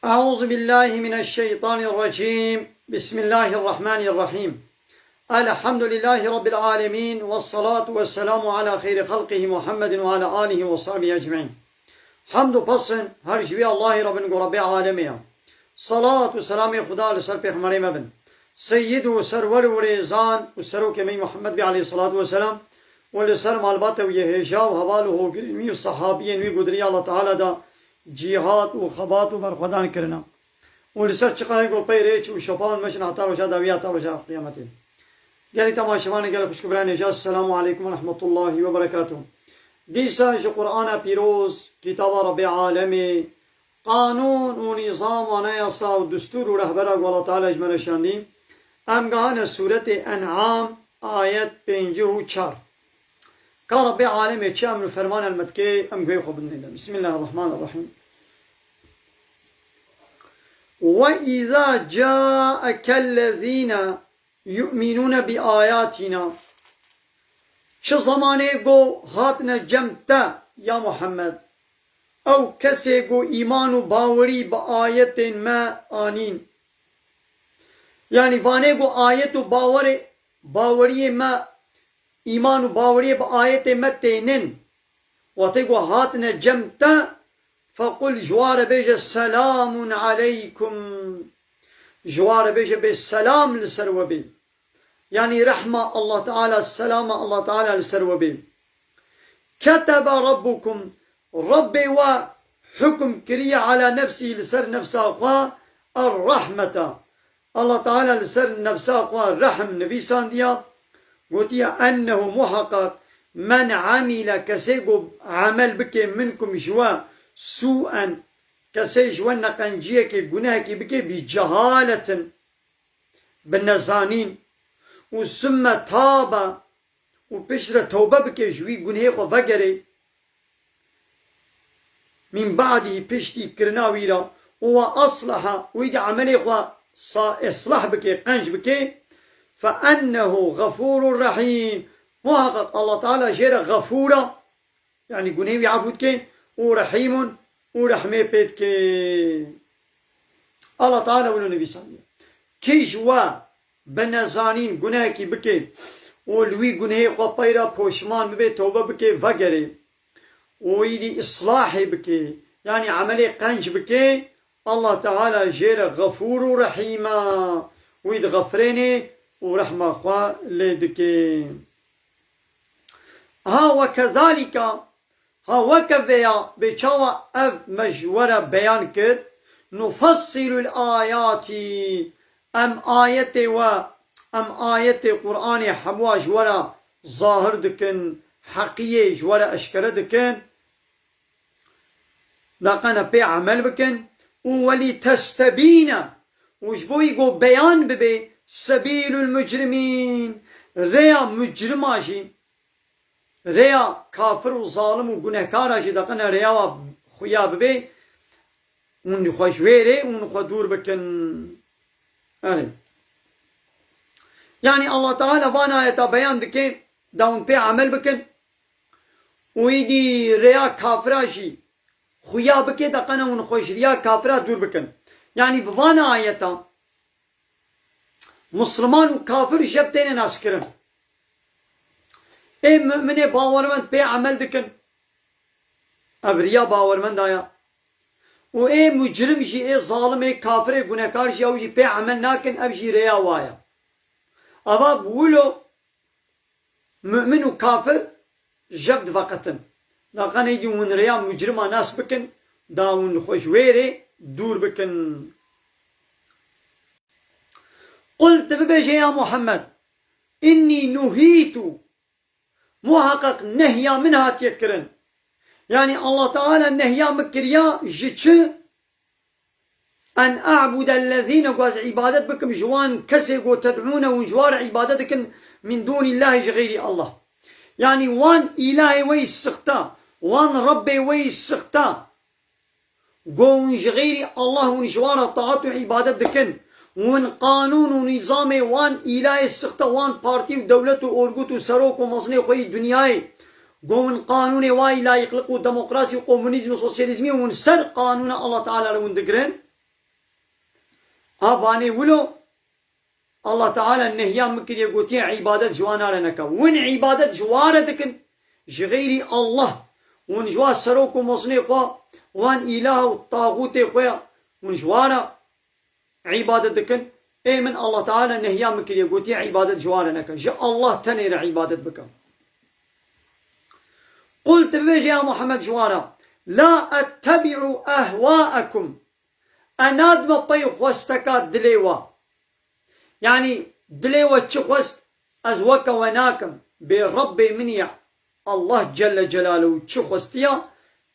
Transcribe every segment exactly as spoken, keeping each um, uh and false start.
أعوذ بالله من الشيطان الرجيم. بسم الله الرحمن الرحيم. الحمد لله رب العالمين، والصلاة والسلام على خير خلقه محمد وعلى آله وصحبه أجمعين. Hamd û pes in her ji wî Allahî re bin ku Rebbê alemê ye. Salat û selamê Xuda li ser Pêxemberê me bin. Seyyid û serwer û rêzan û serokê me Muhammed bê aleyhissalatu vesselam û li ser malbata wî yê hêja û heval û hogirên wî û sehabiyên wî ku di riya Allah Teala de cîhat û xebat û berxwedan kirine. Û li ser çiqayê ku pey rê çû û şepawan meşin heta roja dawî heta roja qiyametê. Gelî temaşevanê gelê xwişk û birayê nêja, Selamu aleykum ve rahmetullahi ve berekatuh. Dîsa ji Qur'ana pîroz, kitaba Rebbê alemê, qanûn û nîzam, anayasa û destûr û rehbera ku Allah Teala ji me re şandî, em gehane sûretê En'am, ayet pêncî û çar. Ka Rebbê alemê çi emr û ferman helmet ke, em guhê xwe bidinê de. Bismillahirrahmanirrahim. Ve izâ câekellezîne yu'minûne bi ayâtîna. Çi zemanê ku hatine cem te, ya Muhammed, ew kesê ku îman û bawerî bi ayetên me anîn. Yanî vanê ku ayet û bawerê, baweriyê me, îman û baweriyê bi ayetê me tênin. Watê ku hatine cem te, fequl, ji wa re bêje, selamun aleykum. Ji wa re bêje bê selam li ser we bê. Yanî rehma Allah Teala, selama Allah Teala li ser we bê. Ketebe Rabbukum, Rabbê we hukm kiriye ala nefsî, li ser nefsa xwe, er-rahmeta. Allah Teala li ser nefsa xwe rehm nivîsandiya, gotiye, ennehu, muheqeq, men amile, kesê ku emel bike, minkum, ji we, sû'en, kesê ji we neqenciyekê, gunehekî bike, bi cehaletin, bi nezanîn, û summe tabe, û piştre tewbe bike, ji wî gunehê xwe vegerê, min ba'dî, piştî kirina wî re, û we asleha, wî di emelê xwe sa-, islah bike, qenc bike, fe ennehu xefûrun rehîm. Muheqeq Allah Teala jê re xefûr e, yanî gunehê wî efû dike, û rehîmun, û rehmê pê dike. Allah Teala wilo nivîsandiye. Kî ji we bi nezanîn gunehekî bike û li wî gunehê xwe pey re poşman bibe, tewbe bike, vegerê û îdî islahê bike, yanî emelê qenc bike, Allah Teala jê re xefûr û rehîm e, wî dixefirênê û rehma xwe lê dike. Ha we kezalîka, ha weke vêya, vê çawa ev me ji we re beyan kir, nufessilul ayatî, em ayetê we, em ayetê Qur'anê hemûa ji we re zahir dikin, heqiyê ji we re eşkere dikin. Daqene pê emel bikin û welî testebîne, û ji bo wî ku beyan bibe, sebîlul mucrimîn, rêya mucrima jî, rêya kafir û zalim û gunehkara jî daqene rêya wa xuya bibe, hûn xwe ji wê rê hûn xwe dûr bikin. Erê. Yanî Allah Teala van ayeta beyan dike, da hûn pê emel bikin. Û îdî rêya kafira jî xuya bike, daqene hûn xwe ji riya kafira dûr bikin. Yanî bi van ayeta, Musliman û kafir jev têne naskirin. Ê mu'minê bawermend pê emel dikin. Ev riya bawermenda ya. Û ê mucrim jî, ê zalim, ê kafir, ê gunehkar jî, ew jî pê emel nakin, ev jî rêya wa ya. Eva bi wilo mu'min û kafir jev diveqetin. Daqenê dî hûn rêya mucrima nas bikin, da hûn xwe ji wê rê dûr bikin. Qul, tu bibêje ya Muhammed, innî nuhîtu, muheqeq nehya min hatiye kirin. Yanî Allah Teala nehya min kiriya ji çi? En a'budellezîne, ku ez îbadet bikim ji wan kesê ku ted'ûne, hûn ji wan re îbadet dikin, min dûnîllahî, ji xeyrî Allah. Yanî wan îlahê we yî sixta, wan Rebbê we yî sixta, ku hûn ji xeyrî Allah hûn ji wan re taat û îbadet dikin, hûn qanûn û nîzamê wan îlahê sixta, wan partî û dewlet û orgut û serok û mezinê xwe yî dinyayê, ku hûn qanûnê wa yî layîqliq û demokrasî û komunîzm û sosyalîzmî hûn ser qanûna Allah Teala re hûn digirin. A vanê wilo, Allah Teala nehya min kiriye, gotiye îbadet ji wan re neke. Win îbadet ji wan re dikin, ji xeyrî Allah. Win ji wan serok û mezinê xwe, wan îlah û taxûtê xwe, win ji wan re îbadet dikin. Ê min, Allah Teala nehya min kiriye, gotiye îbadet ji wan re neke. Ji Allah tenê re îbadet bike. Qul, tu bibêje ya Muhammed ji wan re, la ettebi'u ehwa'ekum. E nadime pey xwesteka dilê we. Yanî dilê we çi xwest, ez weke we nakim. Bê Rebbê min ya Allah Celle Celaluhu çi xwestiya,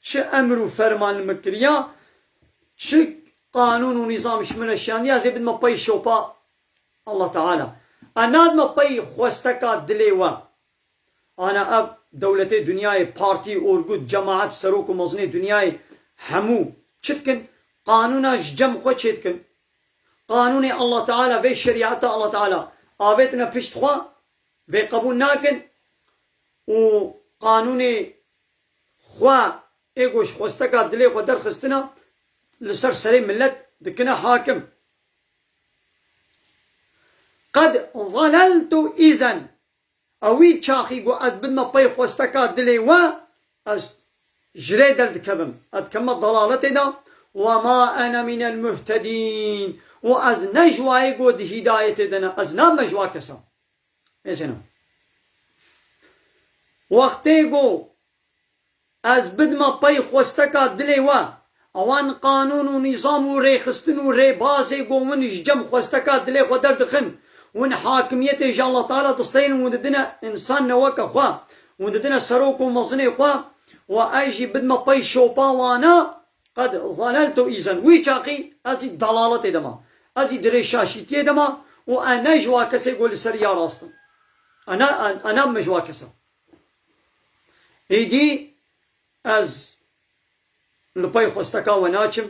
çi emr û ferman li min kiriya, çi qanûn û nîzam ji min re şiyandiya, ez ê bidime pey şopa Allah Teala. E nadime pey xwesteka dilê we. Ana ev dewletê dinyayê, partî, orgut, cemaet, serok û mezinê dinyayê hemû çi dikin? Qanûna ji cem xwe çêdikin. Qanûnê Allah Teala, vê şerîeta Allah Teala avêtine pişt xwe, vê qebûl nakin û qanûnê xwe ê ku ji xwesteka dilê xwe derxistine, li ser serê millet dikine hakim. Qed zaleltu îzen. Ewî çaxî ku ez bidime pey xwesteka dilê we, ez ji rê derdikevim. Ez dikevime dalaletê de. Ve ma ene minel muhtedîn. Û ez ne ji wayê ku di hîdayetê de ne. Ez nabime ji wa kesa. Mesela. Wextê ku ez bidime pey xwesteka dilê we, ewan qanûn û nîzam û rêxistin û rêbazê ku win ji cem xwesteka dilê xwe derdixin, win hakimiyetê ji Allah Teala disteynin, win didine însan ne weke xwe, win didine serok û mezinê xwe, û ez jî bidime pey şopa wana, qed zaleltu îzen. Wî çaxî ez jî dalaletê de ma. Ez jî dirê şaşîtiyê de ma û e ne ji wa kesê ku li ser ya rast in. E ne, e, e ne min ji wa kesa. Êdî ez li pey xwesteka we naçim.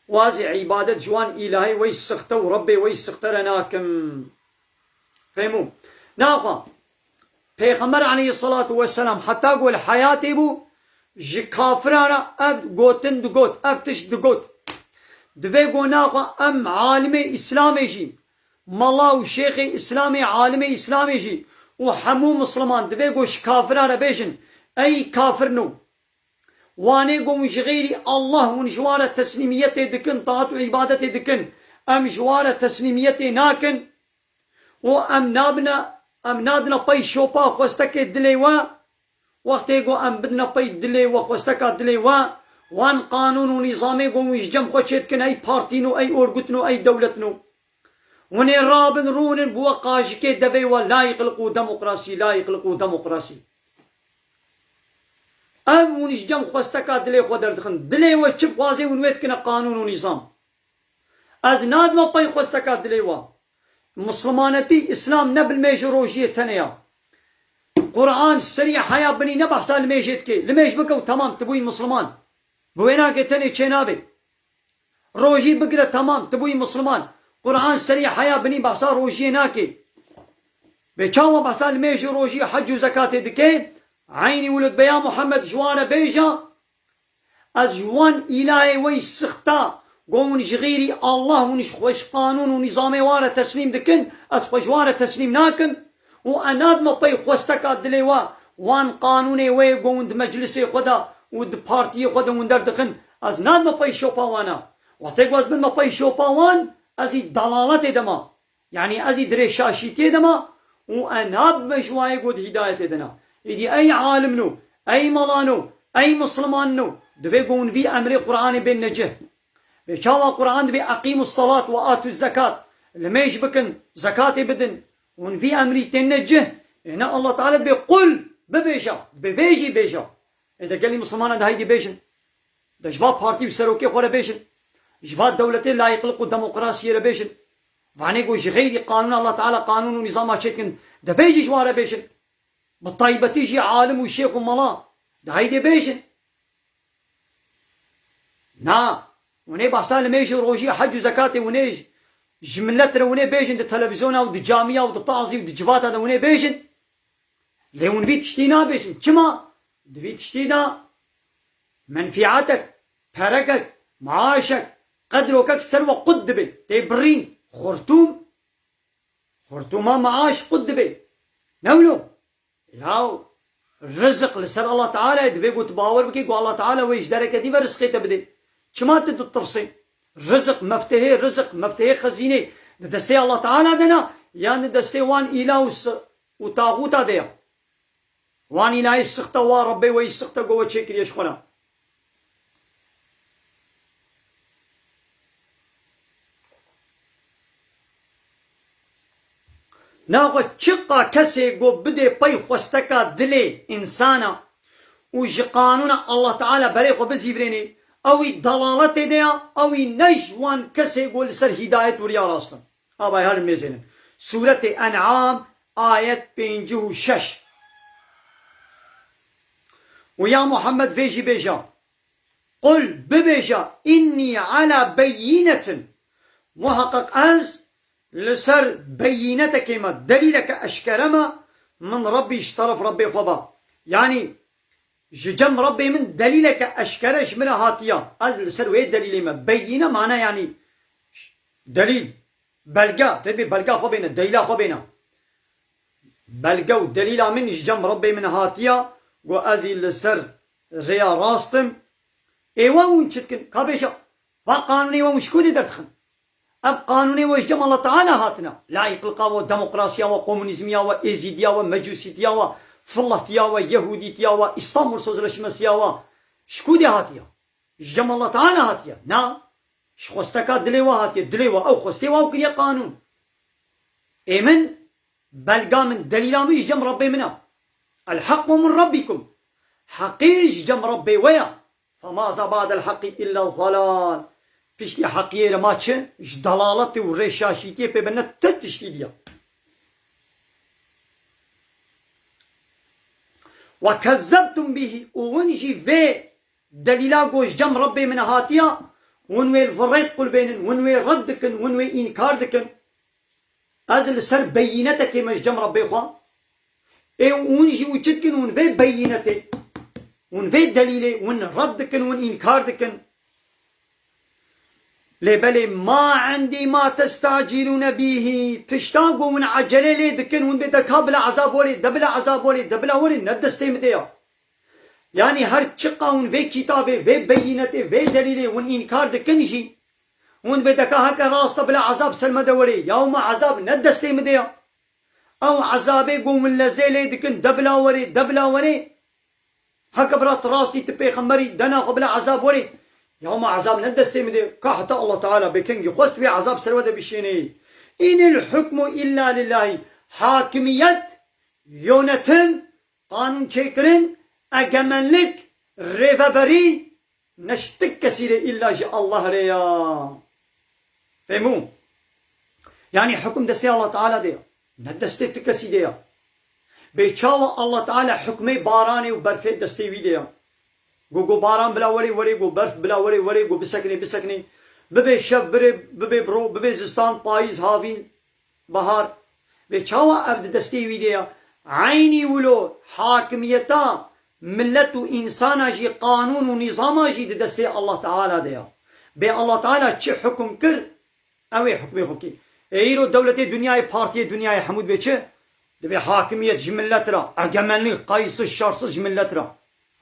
Û ez ê îbadet ji wan îlahê wey sixte û Rebbê wey sixte re nakim. Fehmû? Naxwe, Pêxember aleyhisselatu vesselam heta ku li heyatê bû, ji kafiran re ev gotin digot, ev tişt digot. Divê ku naxwe em alimê Îslamê jî, mala û şêxê Îslamê, alimê Îslamê jî û hemû Misliman divê ku ji kafiran re bêjin, ey kafirno, wanê ku hûn ji xeyrî Allah hûn ji wan re teslîmiyetê dikin, taat û îbadetê dikin, em ji wan re teslîmiyetê nakin û em nabine, em nadine pey şopa xwestekê dilê we, wextê ku em bidine pey dilê we, xwesteka dilê we, wan qanûn û nîzamê ku hûn ji cem xwe çêdikin, ey partîn û ey orgutin û ey dewletin û Hûn ê rabin rûnin bi we qajikê devê we, la yekliqû demokrasî, la yekliqû demokrasî. Ev hûn ji cem xwesteka dilê xwe derdixin. Dilê we çi bixwazê hûn wê dikine qanûn û nîzam. Ez nadime pey xwesteka dilê we. Mislimanetî, Îslam ne bi limêj û rojiyê tenê ya. Quran serî heya binî ne behsa limêjê dike. Limêj bike û temam, tu bûyî Misliman. Bi wê nake tenê çênabe. Rojî bigire, temam, tu bûyî Misliman. Quran serî heya binî behsa rojiyê nake. Bê çawa behsa limêj û rojî, hec û zekatê dike? Eynî wilo dibe ya Muhammed ji wan re bêje, ez ji wan îlahê wey sixta, ku hûn ji xeyrî Allah hûn ji xwe ji qanûn û nîzamê wan re teslîm dikin, ez xwe ji wan re teslîm nakim. Û e nadime pey xwesteka dilê we, wan qanûnê wê ku hûn di meclisê xwe de û di partiyê xwe de hûn derdixin, ez nadime pey şopa wan e. Wextê ku ez bidime pey şopa wan, ez î dalaletê de ma. Yanî ez î dirê şaşîtiyê de ma û e nabime ji wayê ku di hîdayetê de ne. Êdî ey alimno, ey malano, ey mislimanno, divê ku hûn vî emrê Quranê bênine cih. Bê çawa Quran dibê eqîmus salat ve atuz zekat, limêj bikin, zekatê bidin, hûn vî emrî tênine cih, ê ne Allah Teala dibê qul, bibêje, bi vê jî bêje. Ê de gelî Mislimana de heydî bêjin. De ji va partî û serokê xwe re bêjin. Ji va dewletê layîqliq û demokrasiyê re bêjin. Vanê ku ji xeyrî qanûna Allah Teala qanûn û nîzama çêdikin, de vê jî ji wan re bêjin. Bi taybetî jî alim û şêx û mala, de heydê bêjin. Na, hûn ê behsa limêj û rojî, hec û zekatê hûn ê ji, ji millet re hûn ê bêjin, di televîzyona û di camiya û di tazî û di civata de hûn ê bêjin. Lê hûn vî tiştî nabêjin. Çima? Di vî tiştî de menfîetek, perekek, maaşek, qedrokek ser we qut dibe. Tê birîn. Xurtûm. Xurtûma meaş qut dibe. Ne wilo? Yaw, rizik li ser Allah Teala ye, divê ku tu bawer bikî ku Allah Teala wê ji dereke dî ve rizqê te bide. Çima tu ditirsê? Rizik, meftehê rizik, meftehê xezînê di destê Allah Teala de ne, yan di destê wan îlah û si-, û taxûta de ye? Wan îlahê sixte wa Rebbê we yî sixte ku we çêkiriye ji xwe re. Naxwe çiqa kesê ku bidê pey xwesteka dilê însana û ji qanûna Allah Teala berê xwe bizîvirênê, ew î dalaletê de ya, ew î ne ji wan kesê ku li ser hîdayet û riya rast in. Avay herin mêzênin. Sûretê En'am, ayet pêncî û şeş. Û ya Muhammed vê jî bêje. Qul, bibêje, înnî ala beyînetin. Muheqeq ez li ser beyînetekê me, delîleke eşkere me, min Rebbî, ji teref Rebbê xwe ve. Yanî ji cem Rebbê min delîleke eşkere ji min re hatiye. Ez li ser wê delîlê me. Beyîne mane yanî delîl, belge, tê dibê belga xwe bêne, delîla xwe bêne. Belge û delîla min ji cem Rebbê min hatiya, ku ez î li ser rêya rast im. Ê we hûn çi dikin? Ka bêje, va qanûnê we hûn ji ku dê derdixin? Ev qanûnê we ji cem Allah Teala hatine. Layîqlika we, demokrasiya we, komunîzmiya we, êzîdiya we, mecûsîtiya we, fillahtiya we, yehûdîtiya we, Îstanbul Sözleşmesiya we ji ku dê hatiye? Ji cem Allah Teala hatiye. Na, ji xwesteka dilê we hatiye. Dilê we, ew xwestê we, ew kiriye qanûn. Ê min, belga min, delîla min ji cem Rebbê min e. El-haqqu min Rabbikum. Heqî ji cem Rebbê we ye. Femaza ba'del haqqi illa zalal. Piştî heqiyê re ma çi? Ji dalaletê û rêşaşîtiyê pê bine ti tiştî diya. Ve kezzebtum bihi. Û hûn jî vê delîla ku ji cem Rebbê min hatiya, hûn wê li vir rê diqulbênin, hûn wê red dikin, hûn wê înkar dikin. Ez li ser beyînetekê me ji cem Rebbê xwe. Ê hûn jî hûn çi dikin? Hûn vê beyînetê, hûn vê delîlê, hûn red dikin, hûn înkar dikin. Lê belê ma endî ma testacîlûne bîhî, tişta ku hûn ecelê lê dikin, hûn bê de ka bila ezab werê, de bila ezab werê, de bila werê, ne destê min de ya. Yanî her çiqa hûn vê kitabê, vê beyînetê, vê delîlê hûn înkar dikin jî, hûn bê de ka heke rast e bila ezab ser me de werê, ya ma ezab ne destê min de ya. Ew ezabê ku hûn lezê lê dikin, de bila werê, de bila werê. Heke bira tu rastî, tu pêxemberî, dena xwe bila ezab werê. Ya ma ezab ne destê min de, ka heta Allah Teala bê kengî xwest wê ezab ser we de bişênê. Înil hukmu illa lillahi. Hakimiyet, yönetim, qanûn çêkirin, egemenlik, rêveberî, ne ji ti kesî re, îlla ji Allah re ya. Fehmû? Yanî hukum destê Allah Teala de ya. Ne destê ti kesî de ya. Bê çawa Allah Teala hukmê baranê û berfê destê wî de ya. Go, go baran bila werê, werê, go berf bila werê, werê, go bisekinê, bisekinê. Bibe şev, bire, bibe biro, bibe zistan, payîz, havîn, bahar. Vê çawa ev di destê wî de ya? Eynî wilo hakimiyeta millet û însana jî, qanûn û nîzama jî di destê Allah Teala de ya. Bê Allah Teala çi hukum kir, ew ê hukmê xwe kê. Ê îro dewletê dinyayê, partiyê dinyayê hemû dibê çi? Dibê hakimiyet ji millet re, egemenlik, qaysiz, şersiz ji millet re.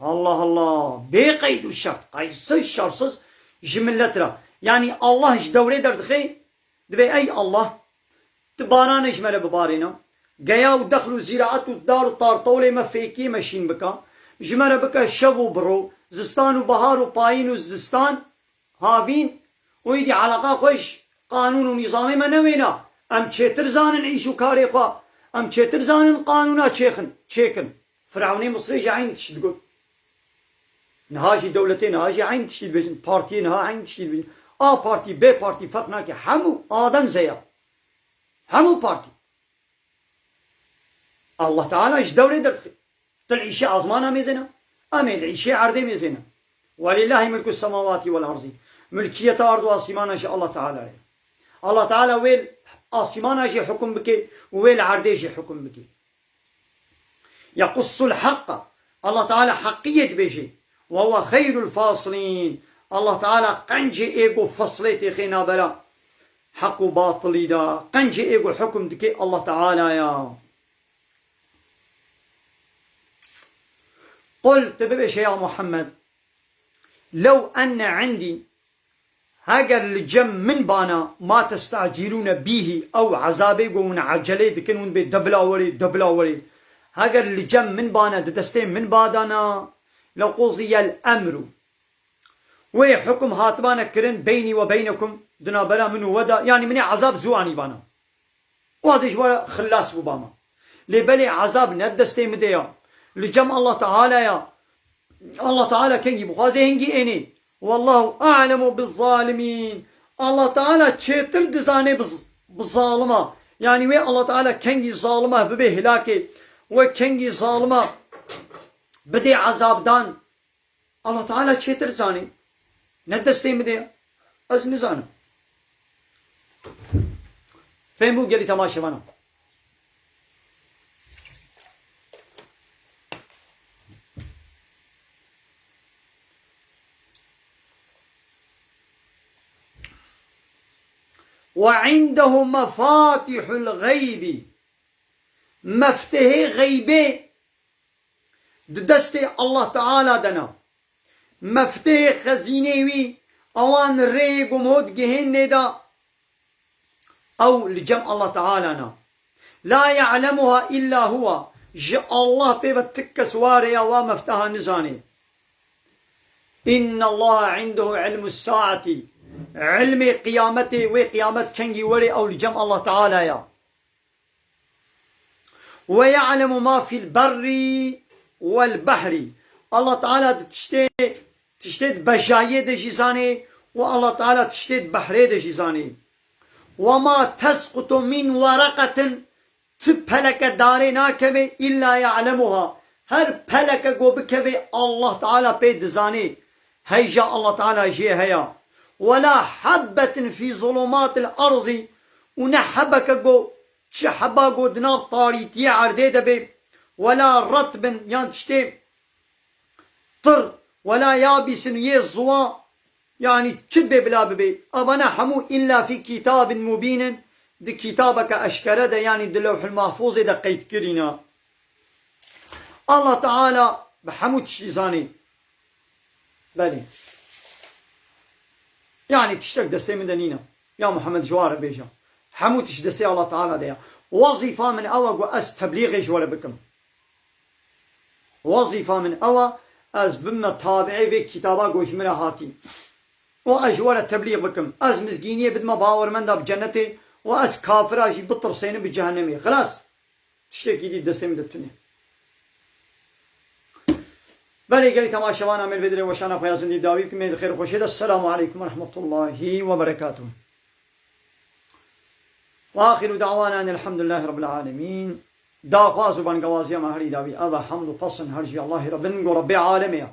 Allah Allah, bê qeyd û şert, qaysiz, şersiz ji millet re. Yanî Allah ji dewrê derdixê, dibê ey Allah, tu baranê ji me re bibarêne. Geya û dexl û zîraet û dar û tartewlê me fêkê me şîn bike. Ji me re bike şev û biro, zistan û bahar û payîn û zistan, havîn, û îdî eleqa xwe ji qanûn û nîzamê me newêna. Em çêtir zanin îş û karê xwe. Em çêtir zanin qanûna çêxin, çêkin. Firewnê Misrê jî eynî tişt digot. Niha jî dewletê niha jî eynî tiştî dibêjin. Partiyê niha eynî tiştî dibêjin. A partî, B partî ferq nake. Hemû adenze ya. Hemû partî. Allah Teala ji dewrê derdixê. Tu li îşê azmana mêzêne, em ê li îşê erdê mêzêne. Welillahî milku semawatî wel erzî. Milkiyeta erd û asîmana ji Allah Teala ye. Allah Teala wê li asîmana jî hukum bike û wê li erdê jî hukum bike. Yequssul haqqa. Allah Teala heqiyê dibêje. Ve huve xeyrul fasilîn. Allah Teala qencê ê ku feslê têxê navbera heq û batilî de, qencê ê ku hukm dike Allah Teala ya. Qul, tu bibêje ya Muhammed, lew enne indî, heger li cem min bana, ma testacîlûne bîhî, ew ezabê ku hûn ecelê dikin, hûn bê debla werê, debla werê. Heger li cem min bana, di destê min badana, lequziyel emru. Wê hukm hatibane kirin beynî we beynekum, di navbera min û we de, yanî min ê ezab zû anîbana. Û ez ê ji we re xilas bûbama. Lê belê ezab ne destê min de ya. Li cem Allah Teala ya. Allah Teala kengî bixwaze hingî ênê. Wallahu a'lemu bizzalimîn. Allah Teala çêtir dizanê bi z-, bi zalima. Yanî wê Allah Teala kengî zalima bibe hilakê. Wê kengî zalima bidê ezabdan. Allah Teala çêtir zanî. Ne destê min de ye. Ez nizanim. Fêm bû gelî temaşevana. Ve indehu mefatihul gaybi. Meftehê xeybê di destê Allah Teala de ne. Meftehê xezînê wî, ewan rê gumhot gihên nêda, ew li cem Allah Teala ne. La ya'lemuha illa huwa. Ji Allah pê ve tik kes wa rêya wa mefteha nizanê. Inna Allah indehu ilmu saati. Ilmê qiyametê, wê qiyamet kengî werê, ew li cem Allah Teala ya. Ve ya'lemu ma fil berri vel behri. Allah Teala di tiştê, tiştê di bejayiyê de jî zanê û Allah Teala tiştê di behrê de jî zanê. Ve ma tesqutu min wereqetin, ti peleke darê nakeve illa ya'lemuha. Her peleke go bikeve Allah Teala pê dizanê. Heyja Allah Teala jê heya. Ve la habbetin fi zulumatil arzi. Û ne hebeke go, çi heba go di nav tarîtiyê erdê de bê. Ve la retbin, yan tiştê tir, ve la yabisin, yê ziwa, yanî çi bê bila bibê. Evana hemû illa fi kitabin mubînin, di kitabeke eşkere de, yanî di Lewhul Mahfuzê de qeyd kirîne. Allah Teala bi hemû tiştî zanî. Belê. Yanî tiştek destê min de nîne. Ya Muhammed ji wan re bêje. Hemû tişt destê Allah Teala de ye. Wezîfa min ew e ku ez teblîxê ji we re bikim. Wezîfa min ew e, ez bibime tabiê vê kitaba ku ji min re hatî. Û ez ji we re teblîx bikim. Ez mizgîniyê bidime bawermenda bi cenetê û ez kafira jî bitirsênim bi cehennemê. Xilas. Tiştekî dî destê min de tune. Belê gelî temaşevana me li vê dirê weşana xwe ya zindî dawî bikim, ê di xêr û xweşê de. Selamu aleykum ve rahmetullahi ve berekatuh. Ve axiru da'wana enelhamdülillahi rabbil alemin. Daxwaz û bangewaziya me herî dawî, ev e hemd û pesn her jî Allahî re bin, go Rebbê alemê ya.